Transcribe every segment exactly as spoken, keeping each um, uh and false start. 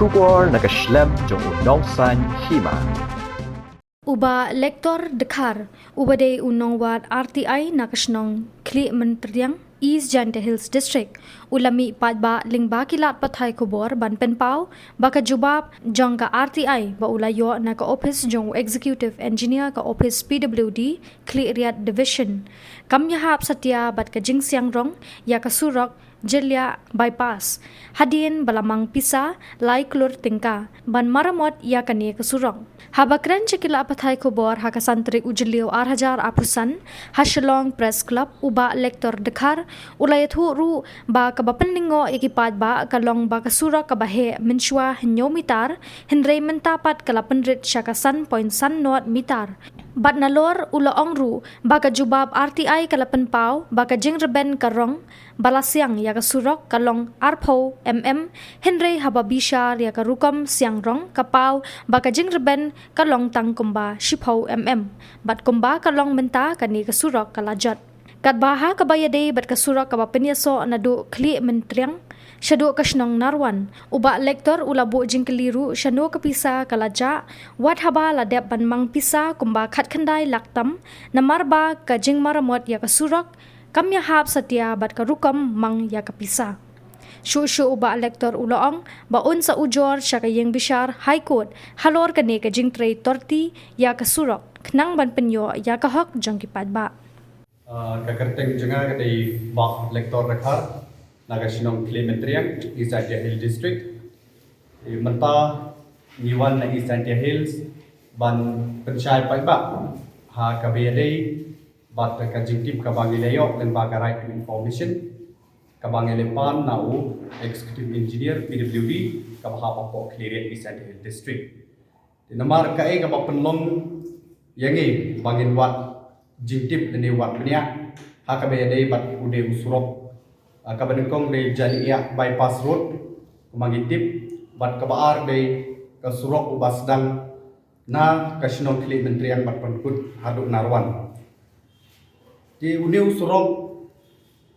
Khubor na ka shlem jong u nongsan hima. U Bah Lector Dkhar, uba dei u nongwad R T I na ka shnong Khlieh Myntriang, East Jaintia Hills District, u la mih paidbah lyngba ki lad pathai khubor ban pynpaw ba ka jubab jong ka R T I ba u la ïoh na ka ophis jong u Executive Engineer ka ophis P W D Khliehriat Division kam ïahap satia bad ka jingsiang rong ïa ka surok Jylliew Bypass, hadien ba la mang pisa lai klur tyngka ban maramot ïa kane ka surok. Haba kren sha ki lad pathai khubor ha ka san tarik u Jylliew ar hajar arphew san ha Shillong Press Club, u Bah Lector Dkhar u la ïathuh ruh ba kaba pynlyngngoh ïa ki paidbah ka long ba ka surok kaba heh mynshuwa hynñiew mitar, hynrei mynta pat ka la pynrit sha ka san point san not mitar. Bad nalor u la ong ruh ba ka jubab R T I ka la pynpaw ba ka jingrben ka rong ba la siang ïa ka surok ka long arphew mm, hynrei haba bishar ïa ka rukom siang rong ka paw ba ka jingrben ka long tang kumba shiphew mm, bad kumba ka long mynta kane ka surok ka la jot. Katba ha kaba ïadei bad ka surok kaba pynïasoh naduh Khlieh Myntriang shaduh ka shnong Narwan, u Bah Lector u la buh jingkylli ruh shano ka pisa ka la jah, wat haba la dep ban mang pisa kumba khatkhyndai lak tam, namar ba ka jingmaramot ïa ka surok kam ïahap satia bad ka rukom mang ïa ka pisa. Shuh shuh u Bah Lector u la ong ba un sa ujor sha ka ïing bishar High Court halor kane ka jingtrei torti ïa ka surok khnang ban pynïoh ïa ka hok jong ki paidbah. Uh, ka kyrteng jong nga ka dei Bah Lector Dkhar na ka shnong Khlieh Myntriang, East Jaintia Hills District. Mynta ngi wan na East Jaintia Hills ban pynshai paidbah ha kaba ïadei bad ka jingtip kaba ngi la ïoh lyngba ka right to information kaba ngi la pan na u Executive Engineer P W D kaba hap hapoh Khliehriat, East Jaintia Hills District. Te namar kaei kaba pynlong ïa ngi ba ngin wad jingtip lane wad bniah ha kaba ïadei bad une u surok, ah, kaba nyngkong dei Jylliew Bypass Road, kumba ngi tip, bad kaba ar dei ka surok uba sdang na ka shnong Khlieh Myntriang bad pynkut haduh Narwan. Te une u surok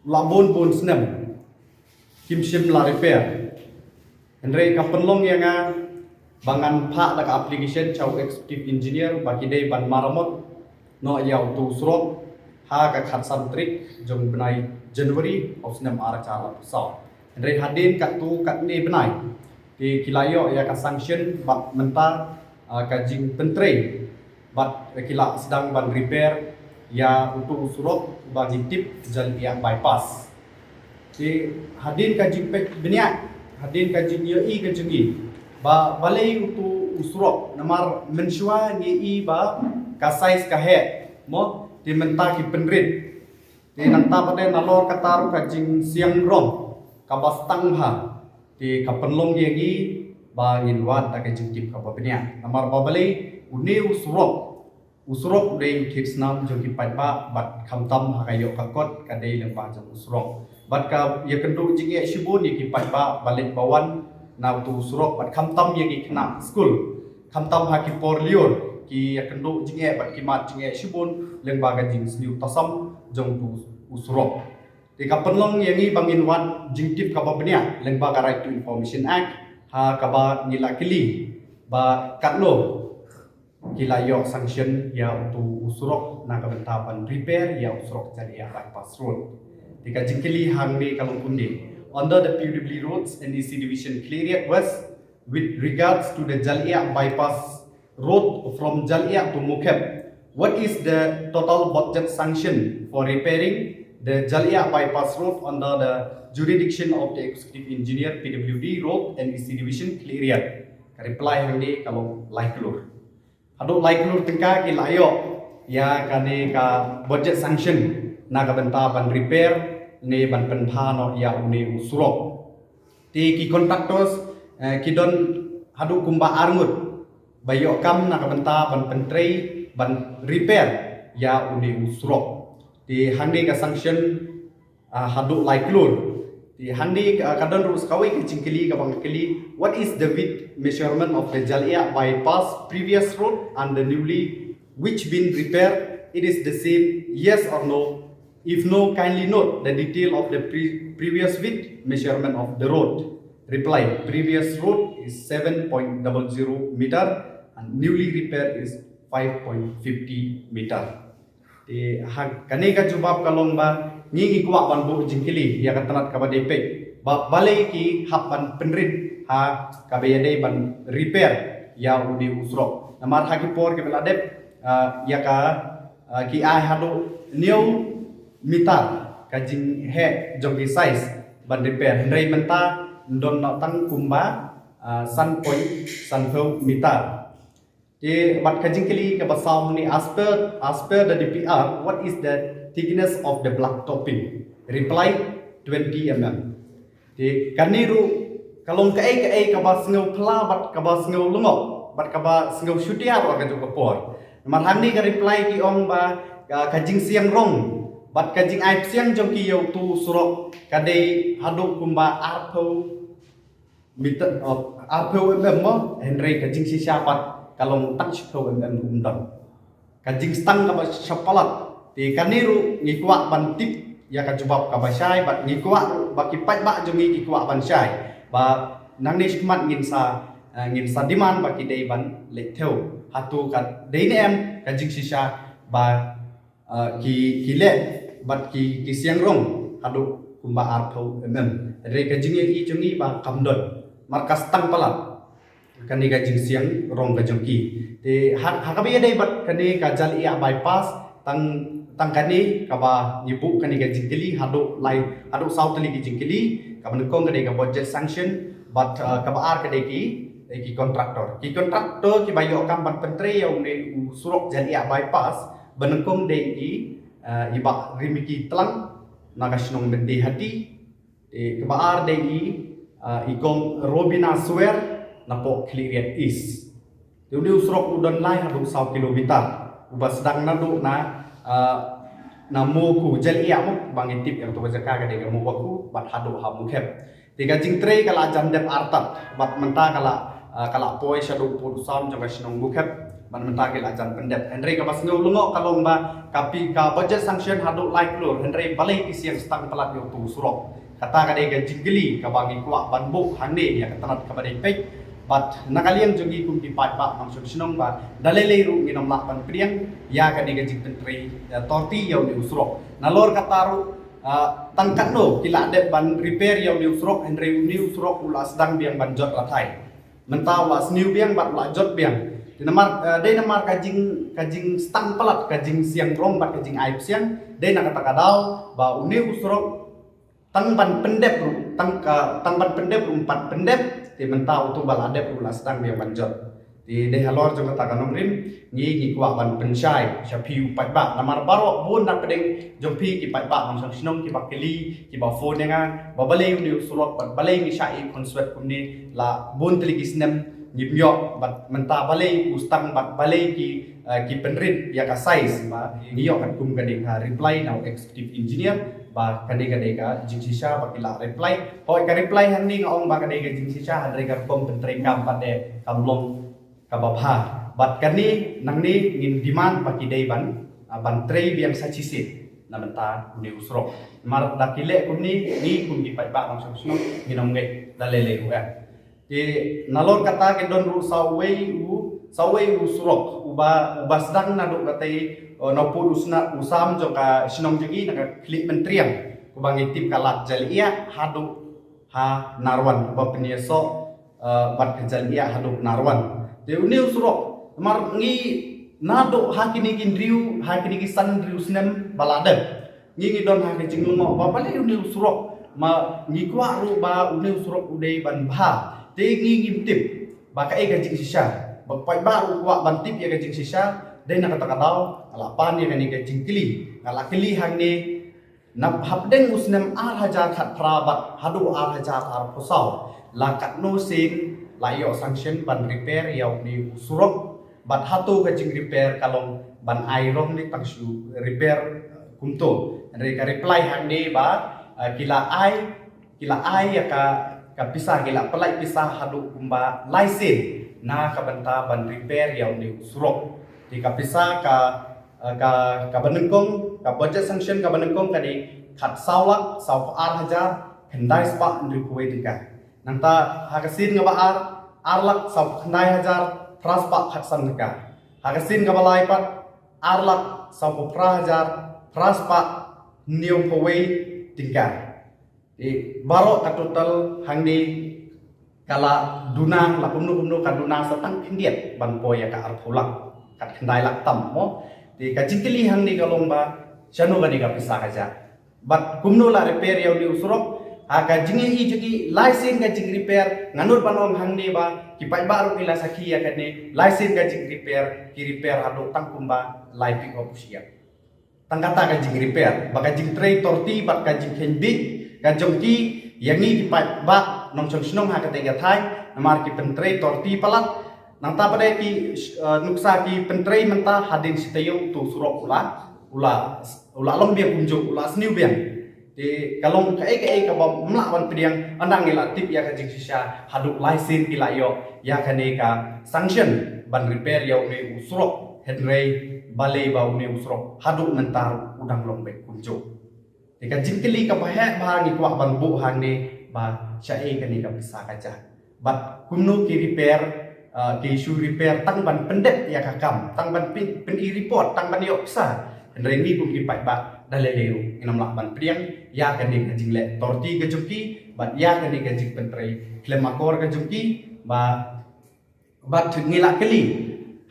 la bun bun snem kim shym la repair. Hynrei ka pynlong ïa nga ba ngan phah da ka application sha u Executive Engineer ba ki dei ban maramot noh ïa utu u surok ha ka khatsan tarik jong u bnai January ha u snem ar hajar arphew saw. Hynrei hadien katto katne bnai te ki la ïoh ïa ka sanction bad mynta, ah, ka jingpyntrei bad ki la sdang ban repair ïa utu u surok ba ngi tip Jylliew Bypass. Te hadien ka jingpeit bniah, hadien ka jingïohi ka jong ngi ba balei utu u surok, namar mynshuwa ngi i ba ka size ka heh, mo, te mynta ki pynrit. Te nangta pat de nalor kata ruh ka jingsiang rong kaba stang bha. Te ka pynlong ïa ngi ba ngin wad da ka jingtip kaba bniah. Namar ba balei une u surok, u surok u dei u thied snam jong ki paidbah bad khamtam ha ka ïoh ka kot ka dei lyngba jong u surok. Bad ka ïakynduh jingeh shibun ïa ki paidbah ba leit ba wan na utu u surok bad khamtam ïa ki khynnah skul. Khamtam ha ki por lyiur ki ïakynduh jingeh bad ki mad jingeh shibun lyngba ka jingsniew tasam jong utu u surok. Te ka pynlong ïa ngi ba ngin wad jingtip kaba bniah lyngba ka Right to Information Act ha kaba ngi la kylli ba katno ki la ïoh sanction ïa utu u surok na ka bynta ban repair ïa u surok Jylliew Bypass Road. Te ka jingkylli hangne ka long kumne. Under the P W D Roads and E C Division Khliehriat West, with regards to the Jylliew Bypass Road from Jylliew to Mukhep, what is the total budget sanction for repairing the Jylliew Bypass Road under the jurisdiction of the Executive Engineer P W D Road and E C Division Khliehriat? Ka reply hangne ka long lai klur. Haduh lai klur tyngka ki la ïoh ïa kane ka budget sanction na ka bynta ban repair ne ban pynbha noh ïa une u surok. Te ki contractors, eh, ki don haduh kumba arngut ba ïoh kam na ka bynta ban pyntrei ban repair ïa une u surok. Te hangne ka sanction, ah, haduh lai klur. Te hangne ka, ka don ruh sa kawei ka jingkylli kaba nga kylli, what is the width measurement of the Jylliew Bypass previous road and the newly which been repaired? It is the same, yes or no? If no, kindly note the detail of the pre- previous width measurement of the road. Reply, previous road is seven point double zero meter and newly repaired is five point fifty meter. Te ha kane ka jubab ka long ba ngi ngi kwah ban buh jingkylli ïa ka tnat kaba dei peit ba balei ki hap ban pynrit ha kaba ïadei ban repair ïa une u surok. Namar ha ki por kiba la dep, ah, ïa ka, ah, ki ai haduh hynñiew meter ka jingheh jong ki size ban repair, hynrei mynta don noh tang kumba, ah, san point sanphew meter. Te bad ka jingkylli kaba saw hangne, as per, as per the D P R, what is the thickness of the block topping? Reply, twenty M M. Te kane ruh ka long kaei kaei kaba sngew phylla bad kaba sngew lyngngoh bad kaba sngew shutia ruh ha kajuh ka por. Namar hangne ka reply ki ong ba ka, ka jingsiang rong bad ka jingai psiang jong ki ïa utu u surok ka dei haduh kumba arphew meter, oh, arphew M M mo, hynrei ka jingshisha pat ka long tang shiphew M M um don. Ka jingstang kaba shapalat. Te kane ruh ngi kwah ban tip ïa ka jubab kaba shai bad ngi kwah ruh ba ki paidbah jong ngi ki kwah ban shai ba nangne shakhmat ngin sa, eh, ngin sa demand ba ki dei ban leit thew hato ka dei ne em ka jingshisha ba, eh, ki, ki leh bad ki, ki siang rong haduh kumba arphew M M. Hynrei ka jingïohi jong ngi ba kam don. Namar ka stang palat kane ka jingsiang rong ka jong ki. Te ha, ha kaba ïadei bad kane ka Jalyiah bypass, tang, tang kane kaba ngi buh kane ka jingkylli haduh lai, haduh saw tylli ki jingkylli. Kaba nyngkong ka dei ka budget sanction bad, uh, kaba ar ka dei ki, eh, ki contractor. Ki contractor kiba ïoh kam ban pyntrei ïa une u surok Jalyiah bypass, ba nyngkong dei i, uh, i Bah Rimiki Tlang na ka shnong Myndihati. Te kaba ar dei i, ah, i Kong Robina Swer na poh Khliehriat East. Te une u surok u don lai haduh saw kilometer. Uba sdang naduh na, ah, na Mawkhu, Jalyiah mo, ba ngi tip ïa kato ka jaka ka dei ka Mawkhu bad haduh ha Mukhep. Te ka jingtrei ka la jan dep artat bad mynta ka la, ah, ka la poi shaduh pud u sam jong ka shnong Mukhep. Bad mynta ki la jan pyndep. Hynrei kaba sngew lyngngoh ka long ba ka pi, ka budget sanction haduh lai klur, hynrei balei ki siang stang palat ïa utu u surok? Kata ka dei ka jingkylli kaba ngi kwah ban buh hangne ïa ka tnat kaba dei peit. Bad na ka liang jong ngi kum ki paidbah nongshong shnong ba da lei lei ruh ngin ym lah ban pdiang ïa kane ka jingpyntrei, eh, torti ïa une u surok. Nalor kata ruh, ah, tang katno ki la dep ban repair ïa une u surok, hynrei une u surok u la sdang biang ban jot rathai. Mynta u la sniew biang bad u la jot biang. Te namar, eh, dei namar ka jing, ka jingstang palat, ka jingsiang rong bad ka jingai psiang, dei na kata ka daw ba une u surok tang ban pyndep ruh, tang ka, tang ban pyndep ruh ym pat pyndep, te mynta utu ba la dep ruh la sdang biang ban jot. Te dei halor jong kata ka nongrim, ngi ngi kwah ban pynshai sha phi u paidbah. Namar baroh bun na pdeng jong phi ki paidbah nongshong shnong kiba kylli, kiba phone ïa nga ba balei une u surok bad balei ngi shah ïa i khonswet kumne la bun tylli ki snem ngim ïoh, bad mynta balei u stang bad balei ki, eh, ki pynrit ïa ka size. Ba ngi ïoh katkum kane ka reply na u executive engineer ba kane ka dei ka jingshisha ba ki la reply. Hooid, ka reply hangne nga ong ba ka dei ka jingshisha, hynrei ka rukom pyntreikam pat de kam long kaba bha. Bad kane nangne ngin demand ba ki dei ban, ah, ban trei biang sa shisien na bynta une u surok. Namar da ki leh kumne, ngi kum ki paidbah nongshong shnong ngin ym ngeit da lei lei ruh em. Te nalor kata ki don ruh sawei u, sawei u surok uba, uba sdang naduh katei, eh, na pud u sna, u sam jong ka shnong jong ngi na ka Khliehmyntriang, uba ngi tip ka lad Jalyiah haduh ha Narwan, uba pynïasoh, eh, bad ka Jalyiah haduh Narwan. Te une u surok, namar ngi naduh ha kine ki hynriew, ha kine ki san hynriew snem ba la dep, ngi ngi don ha ka jinglyngngoh ba balei une u surok, ma ngi kwah ruh ba une u surok u dei ban bha. Te ngi ngim tip ba kaei ka jingshisha. Ba paidbah ruh kwah ban tip ïa ka jingshisha, dei na kata ka daw nga la pan ïa kane ka jingkylli, nga la kylli hangne. Na hapdeng u snem ar hajar khatphra bad haduh ar hajar arphew saw la katno sien la ïoh sanction ban repair ïa une u surok? Bad hato ka jingrepair ka long ban ai rong ne tang shu repair, eh, kumto? Hynrei ka reply hangne ba, eh, ki la ai, ki la ai ïa ka, ka pisa, ki la pynlait pisa haduh kumba lai sien na ka bynta ban repair ïa une u surok. Te ka pisa ka, eh, ka, kaba nyngkong, ka budget sanction kaba nyngkong ka dei khatsaw lak sawphew ar hajar khyndai spah hynriewphew wei tyngka. Nangta ha ka sien kaba ar, ar lak saw khyndai hajar phra spah khatsan tyngka. Ha ka sien kaba lai pat, ar lak saw phra hajar phra spah hynñiew phew wei tyngka. Te baroh ka total hangne ka la duna, la kumno kumno ka duna sa tang khyndiat ban poi ïa ka arphew lak, kat khyndai lak tam mo. Te ka jingkylli hangne ka long ba shano kane ka pisa ka jia. Bad kumno la repair ïa une u surok, ha ka jingïohi jong ngi lai sien ka jingrepair, nga nud ban ong hangne ba ki paidbah ruh ki la sakhi ïa kane, lai sien ka jingrepair, ki repair haduh tang kumba lai pik u pus ïa. Tang kata ka jingrepair, ba ka jingtrei torti bad ka jingkheiñ bit ka jong ki ïa ngi ki paidbah nongshong shnong ha kata ka thaiñ, namar ki pyntrei torti palat. Nangta pat de ki, eh, nuksa ki pyntrei mynta hadien shi taïew utu u surok u la, u la, u la long biang kumjuh, u la sniew biang. Te ka long kaei kaei kaba ym lah ban pdiang, ynda ngi la tip ïa ka jingshisha haduh lai sien ki la ïoh ïa kane ka sanction ban repair ïa une u surok, hynrei balei ba une u surok haduh mynta u dang long beit kumjuh. Te ka jingkylli kaba heh ba ngi kwah ban buh hangne ba shaei kane ka pisa ka jia. Bad kumno ki repair, uh, ki shu repair tang ban pyndep ïa ka kam, tang ban pyn, pyn-i report, tang ban ïoh pisa. Hynrei ngi kum ki paidbah da lei lei ruh ngin ym lah ban pdiang ïa kane ka jingleh torti ka jong ki bad ïa kane ka jingpyntrei khlem akor ka jong ki ba, bad ngi la kylli.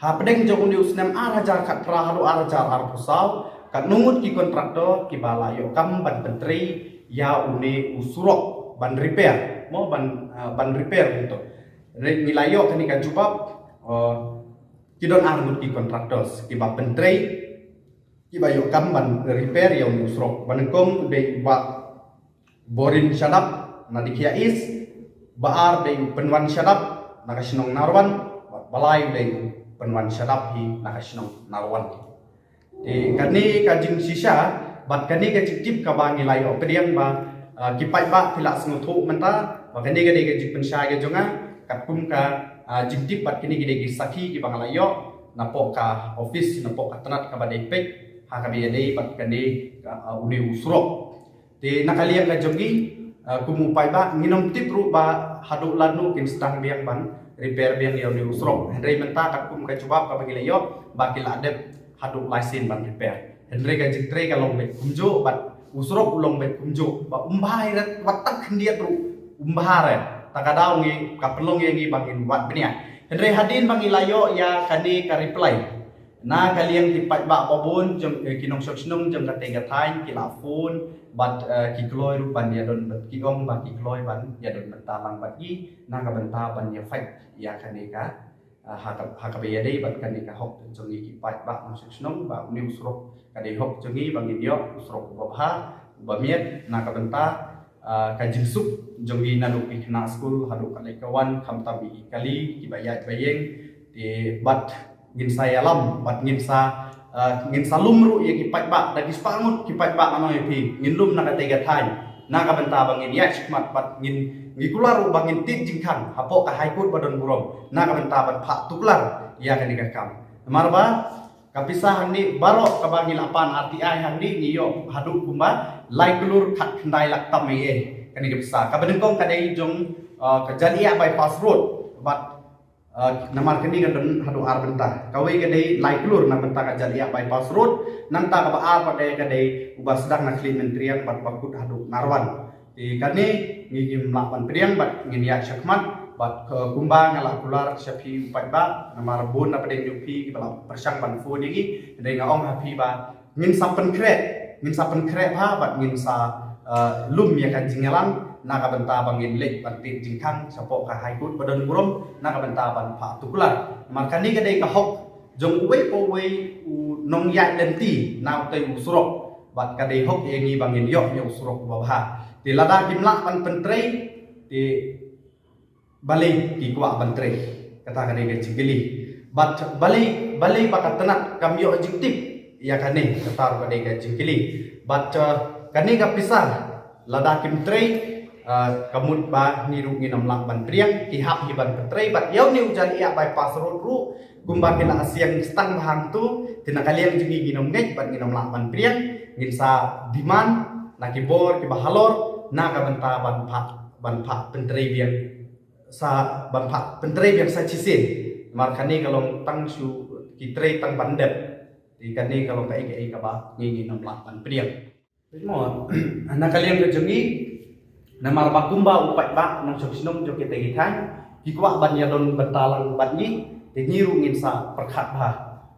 Hapdeng jong une u snem ar hajar khatphra haduh ar hajar arphew saw, katno ngut ki kontraktor kiba la ïoh kam ban pyntrei ïa une u surok ban repair, mo ban, ah, ban repair kumto. Re, ngi la ïoh kane ka jubab, ah, ki don ar ngut ki kontraktor kiba pyntrei, kiba ïoh kam ban repair ïa une u surok. Ba nyngkong dei u Bah Borin Shadap na Dikhiah East, ba ar dei u Pynwan Shadap na ka shnong Narwan, bad ba lai dei u Pynwan Shadap hi na ka shnong Narwan. Te kane ka jingshisha bad kane ka jingtip kaba ngi la ïoh pdiang ba, ah, ki paidbah ki la sngewthuh mynta ba kane ka dei ka jingpynshai ka jong nga, katkum ka, ah, jingtip bad kine ki dei ki sakhi kiba nga la ïoh napoh ka office, napoh ka tnat kaba dei peit ha kaba ïadei bad kane ka, ah, une u surok. Te na ka liang ka jong ngi, ah, kum u paidbah ngin ym tip ruh ba haduh lano kin sdang biang ban repair biang ïa une u surok. Hynrei mynta katkum ka jubab kaba ngi la ïoh ba ki la dep haduh lai sien ban repair. Hynrei ka jingtrei ka long beit kumjuh bad u surok u long beit kumjuh, ba um bha ïa wat tang khyndiat ruh um bha re. Ta ka daw ngi ka pynlong ïa ngi ba ngin wad bniah. Hynrei hadien ba ngi la ïoh ïa kane ka reply na ka liang ki paidbah babun jong, eh, ki nongshong shnong jong katei ka thaiñ ki la phone bad, eh, ki kloi ruh ban ïadon bad ki ong ba ki kloi ban ïadon bynta lang bad ngi na ka bynta ban ïa fight ïa kane ka, eh, ha ka, ha kaba ïadei bad kane ka hok jong ngi ki paidbah nongshong shnong ba une u surok ka dei hok jong ngi ba ngin ïoh u surok uba bha uba miat na ka bynta, ah, ka jingsuk jong ngi naduh ki khynnah skul haduh ka leit ka wan, khamtam ïa ki kali kiba ïaid ba ïeng. Te bad ngin sa ïalam bad ngin sa, ah, ngin sa lum ruh ïa ki paidbah, da ki spah ngut ki paidbah ngan ong ïa phi, ngin lum na katei ka thaiñ na ka bynta ba ngin ïaid shakhmat bad ngin, ngi kular ruh ba ngin tied jingkhang hapoh ka High Court ba don burom na ka bynta ban phah tuklar ïa kane ka kam. Namar ba ka pisa hangne baroh kaba ngi la pan R T I hangne ngi ïoh haduh kumba lai klur khatkhyndai lak tam ei ei. Kane ka pisa kaba nyngkong ka dei jong, ah, ka Jalyiah Bypass Road bad, ah, namar kane ka don haduh ar bynta. Kawei ka dei lai klur na bynta ka Jalyiah Bypass Road, nangta kaba ar pat dei ka dei uba sdang na Khlieh Myntriang bad ba kut haduh Narwan. Te kane ngi ngim lah ban pdiang bad ngin ïaid shakhmat bad, eh, kumba nga la kular sha phi u paidbah namar bun na pdeng jong phi kiba la pyrshang ban phone ïa ngi, hynrei nga ong ha phi ba ngin sa pynkhreh, ngin sa pynkhreh bha bad ngin sa, eh, lum ïa ka jingïalang na ka bynta ba ngin leit ban tied jingkhang shapoh ka High Court ba don burom na ka bynta ban phah tuklar. Namar kane ka dei ka hok jong uwei pa uwei u nongïaid lynti na utei u surok. Bad ka dei hok ïa ngi ba ngin ïoh ïa u surok uba bha. Te lada kim lah ban pyntrei, te balei ki kwah ban trei? Kata ka dei ka jingkylli. Bad balei, balei ba ka tnat kam ïoh jingtip ïa kane? Kata ruh ka dei ka jingkylli. Bad, eh, kane ka pisa lada kim trei, eh, ka mut ba ngi ruh ngin ym lah ban pdiang, ki hap hi ban pyntrei bad ïa une u Jalyiah Bypass Road ruh kumba ki la siang stang ba hangtu, te na ka liang jong ngi ngin ym ngeit bad ngin ym lah ban pdiang, ngin sa demand na ki bor kiba halor na ka bynta ban phah ban phah pyntrei biang sa ban phah pyntrei biang sa shisien. Namar kane ka long tang shu ki trei tang ban dep. Te kane ka long kaei kaei kaba ngi ngin ym lah ban pdiang. Mo, na ka liang ka jong ngi, namar ba kumba u paidbah nongshong shnong jong kita ki thaiñ ki kwah ban ïadon bynta lang bad ngi, te ngi ruh ngin sa pyrkhat bha,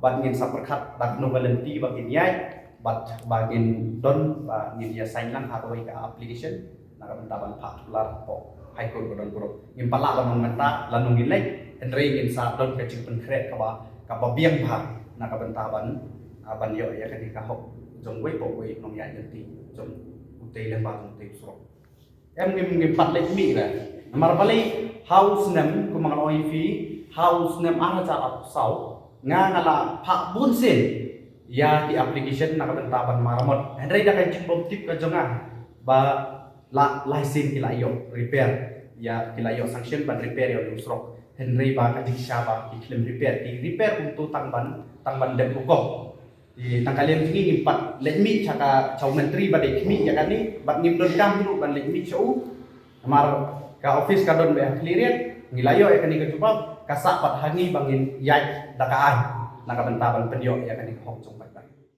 bad ngin sa pyrkhat da kano ka lynti ba ngin ïaid, bad ba ngin don, ba ngin ïa sign lang ha kawei ka application na ka bynta ban phah kular hapoh High Court ba don baroh. Ngim pat lah ban ong mynta lano ngin leit, hynrei ngin sa don ka jingpynkhreh kaba, kaba biang bha na ka bynta ban, ah, ban ïoh ïa kane ka hok jong uwei pa uwei nongïaid lynti jong utei lyngba jong utei u surok. Em, ngim, ngim pat leit mih re. Namar balei, ha u snem, kumba nga la ong ïa phi, ha u snem ar hajar arphew saw, nga, nga la phah bun sien ïa ki application na ka bynta ban maramot. Hynrei da ka jingbymtip ka jong nga ba la lai sien ki la ïoh repair, ïa ki la ïoh sanction ban repair ïa u surok. Hynrei ba ka jingshisha ba ki khlem repair, ki repair kumto tang ban, tang ban dep rukom. Te tang ka liang jong ngi ngim pat leit mih sha ka, sha u myntri ba dei khmih ïa kane, bad ngim donkam ruh ban leit mih sha u. Namar ka office ka don beit ha Khliehriat, ngi la ïoh ïa kane ka jubab, ka sah pat ha ngi ba ngin ïaid da ka aiñ na ka bynta ban pynïoh ïa kane ka hok jong paidbah.